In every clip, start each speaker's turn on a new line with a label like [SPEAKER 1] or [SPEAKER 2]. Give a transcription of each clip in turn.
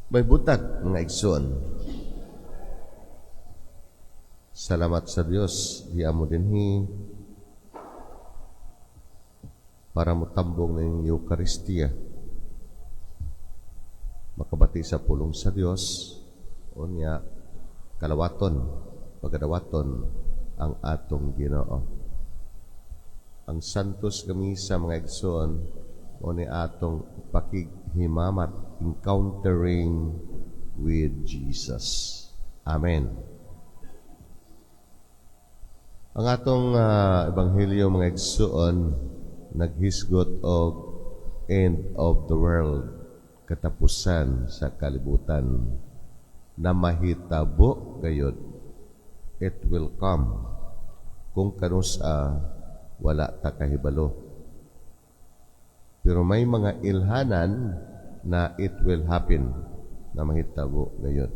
[SPEAKER 1] Maayong buntag, mga igsoon. Salamat sa Dios, diha mo dinhi para motambong ng Eucharistia. Makabati sa pulong sa Dios, unya kalawaton, pagadawaton ang atong Ginoo. Ang Santos nga Misa, mga igsoon, o ni atong pakighimamat, encountering with Jesus. Amen. Ang atong ebanghelyo, mga igsoon, naghisgot og end of the world, katapusan sa kalibutan na mahitabo gayod. It will come. Kung kanusa, wala ta kahibalo. Pero may mga ilhanan na it will happen, na mahitabo gayod.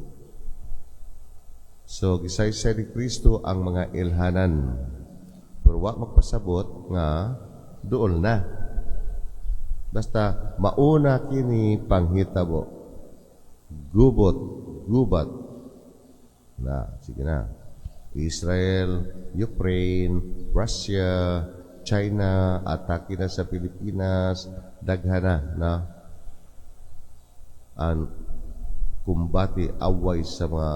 [SPEAKER 1] So, gisaysay ni Kristo ang mga ilhanan. Pero wa magpasabot nga duol na. Basta mauna kini panghitabo. Gubot, gubat. Na, sige na. Israel, Ukraine, Russia, China, atake na sa Pilipinas, daghana na ang kumbati, away sa mga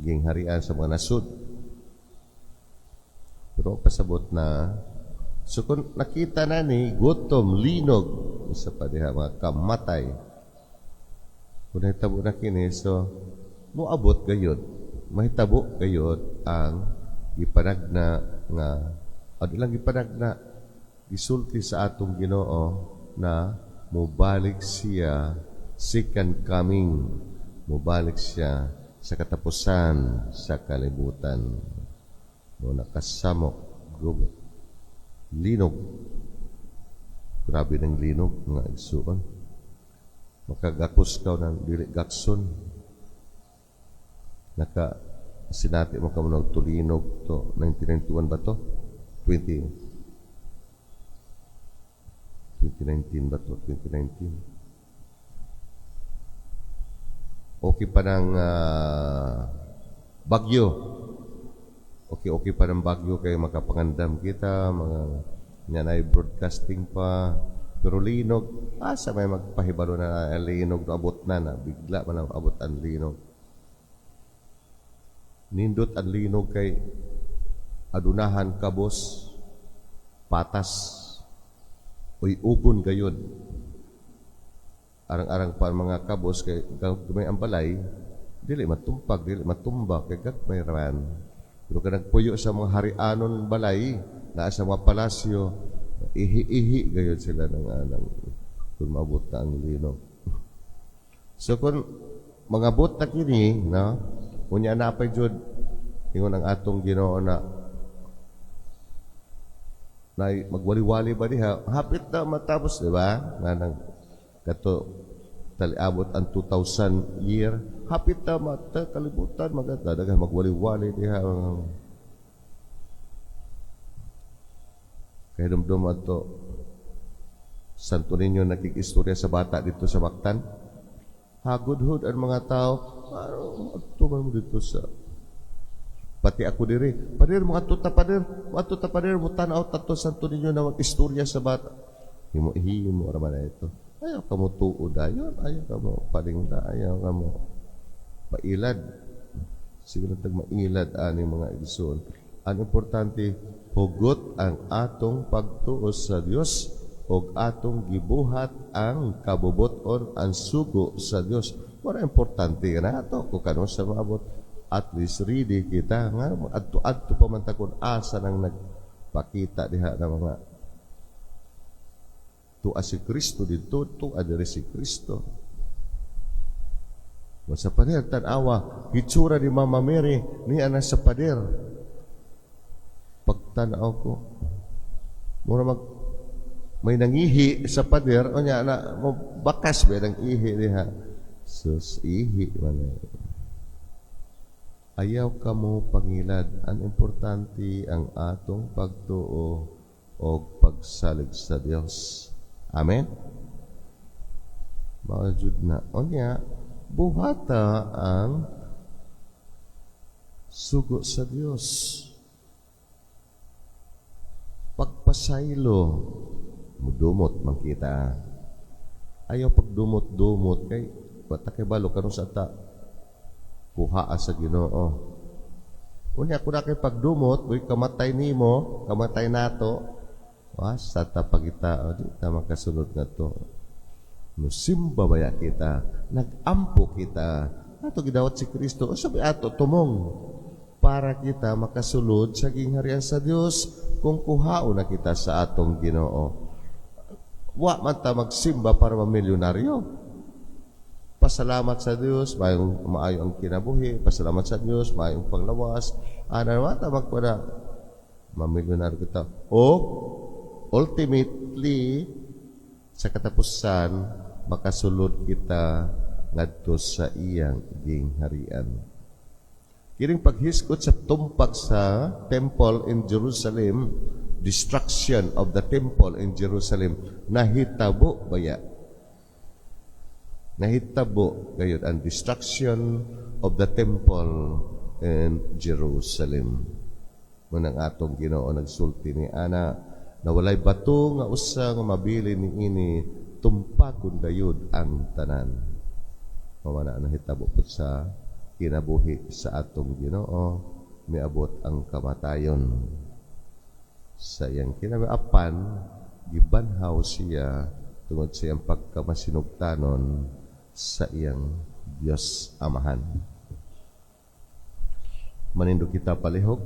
[SPEAKER 1] gingharian, sa mga nasud. Pero pasabot na. So kung nakita na ni gutom, linog, isa pa diha mga kamatay. Kung nahitabo na kini, so moabot gayod, mahitabo gayod ang gipanagna nga o di lang gipanagna, gisulti sa atong Ginoo na mobalik siya, second coming, mobalik siya sa katapusan sa kalibutan. No, nakasamok, gubot, linog. Grabe ng linog, mga igsuon. Makagakos ka ng dili gakson. Naka sinati mo ka mo tulinog to, 1991 ba to? 20 2019 ba to? 2019. Okay pa ng bagyo. Okay pa ng bagyo kay makapangandam kita, mga yan ay broadcasting pa. Pero linog, asa may magpahibalo na ang linog no abot na na, bigla man ang abot ang linog. Nindot ang linog kay adunahan kabos, patas, uy ugon gayud. Arang-arang pa ang mga kabos kay gamay ang balay, dili matumpag, dili matumba kay gagmay raman. Pero kung nagpuyo sa mga harianon balay, naa sa mga palasyo, ihi-ihi gayud sila ng anang kung maabot na ang linog. So kung mangabot na kini, no, unya na pa jud ingon ang atong Ginoo na na magwali-wali ba diha, hapit na matapos, di ba? Nga nang kato taliabot ang 2000 year, hapit na mata kalibutan, maganda daghang magwali-wali diha. Kaya dumdum ato Santo Niño, nakikistorya sa bata dito sa Mactan. Hagudhod ang mga tao, ano, adto man mo dito sa pati ako diri. Pader, mga tuta pader, mga tuta pader, mo tanaw tato Santo Niño na mag-istorya sa bata. Himo himo ra man na ito. Ayaw ka mo tuod dayon, ayaw ka mo palingda, ayaw ka mo pailad. Sige lang tag mailad ani, mga igsoon. Ang importante, hugot ang atong pagtuo sa Dios ug atong gibuhat ang kabubuton, ang sugo sa Dios. Wala importante na ato kung kano sa maabot. At least ready kita nga adto-adto pa man ta kung asa nang nagpakita diha na mga tua si Kristo dito, tua diri si Kristo. Sa pader, tanawa, hitsura ni Mama Mary, niya na sa pader. Pagtanaw ko, mura mag, may nangihi sa pader, o niya na, mo bakas ba ng ihi diha. Sus, ihi man. Ayaw ka mo pangilad. Ang importante ang atong pagtuo o pagsalig sa Dios. Amen? Mao jud na. O niya, Buhata ang sugo sa Dios. Pagpasaylo, mudumot man kita. Ayaw pagdumot-dumot kay wa ta kabalo kanus-a ta kuhaa sa Ginoo. Unya kung kay pagdumot, uy, kamatay nimo, kamatay nato, wa sa ta pagita, o, di ta makasunod na to. Musimba baya kita, nagampo kita, ato gidawat si Kristo, o sabi ato tumong, para kita makasulod sa gingharian sa Dios kung kuhaon na kita sa atong Ginoo. Wa man ta magsimba para mamilyonaryo. Pasalamat sa Dios, maayong maayo ang kinabuhi, pasalamat sa Dios, maayong panglawas. Ana wa ta magpada mamilyonaryo kita. O ultimately, sa katapusan, makasulod kita ngadto sa iyang gingharian. Kining paghisgot sa tumpak sa temple in Jerusalem, destruction of the temple in Jerusalem, nahitabo baya? Nahitabo gayud ang destruction of the temple in Jerusalem. Munang atong Ginoo nagsulti ni ana na walay bato nga usa nga mabilin ni ini, tumpagon gayud ang tanan. Mao na nahitabo pud sa kinabuhi sa atong Ginoo, miabot ang kamatayon sa iyang kinabuhi, apan gibanhaw siya tungod sa iyang pagkamasinugtanon sa iyang Dios Amahan. Manindog kita palihog.